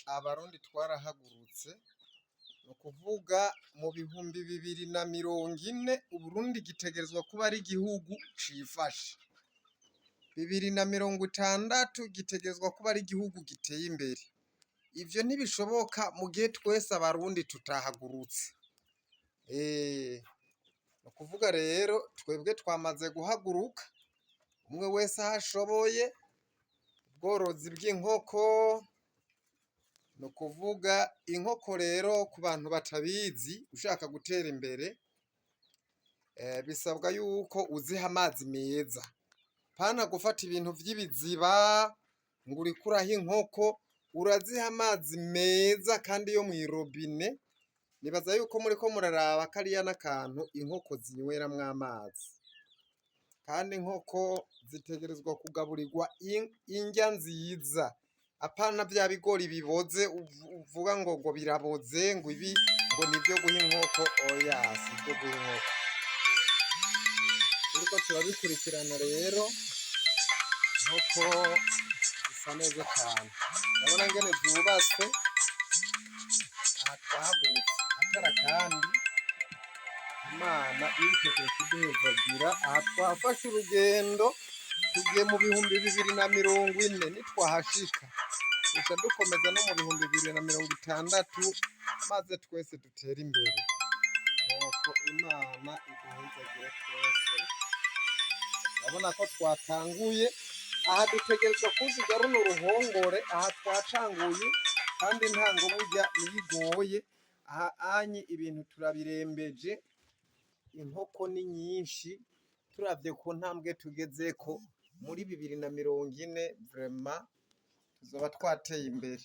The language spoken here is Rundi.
Abarundi twarahagurutse, ni ukuvuga mu 2040 Uburundi gitegerezwa kuba ari igihugu cifashe, 2060 gitegerezwa kuba ari igihugu giteye imbere, ivyo ntibishoboka mu gihe twese Abarundi tutahagurutse, ni ukuvuga rero twebwe twamaze guhaguruka, umwe wese aho ashoboye, ubworozi bw'inkoko, ni ukuvuga inkoko rero ku bantu batabizi ushaka gutera imbere bisabwa yuko uziha amazi meza, apana gufata ibintu vy'ibiziba ngo uriko uraha inkoko, uraziha amazi meza kandi yo mw'irobine, nibaza yuko muriko muraraba kariya n'akantu inkoko zinyweramwo amazi, kandi inkoko zitegerezwa kugaburirwa indya nziza, apana vya bigori biboze uvuga ngo biraboze ngo ibi ngo nivyo guha inkoko, oya sivyo guha inkoko. Turiko turabikurikirana rero, inkoko zisa neza cane, urabona ingene zubatse, aha twahagurutse atari akandi, Imana iriteguye kuduhezagira, aha twafashe urugendo tugiye mu 2040, nitwahashika duca dukomeza no mu 2060, maze twese dutere imbere, nuko Imana iduhezagire twese, urabona ko twatanguye, aha dutegerezwa kuzuza runo ruhongore, aha twatanguye kandi intango burya niyo igoye, aha anyi ibintu turabirembeje, inkoko ni nyinshi, turavye ku ntambwe tugezeko muri 2040 vraiment tuzoba twateye imbere.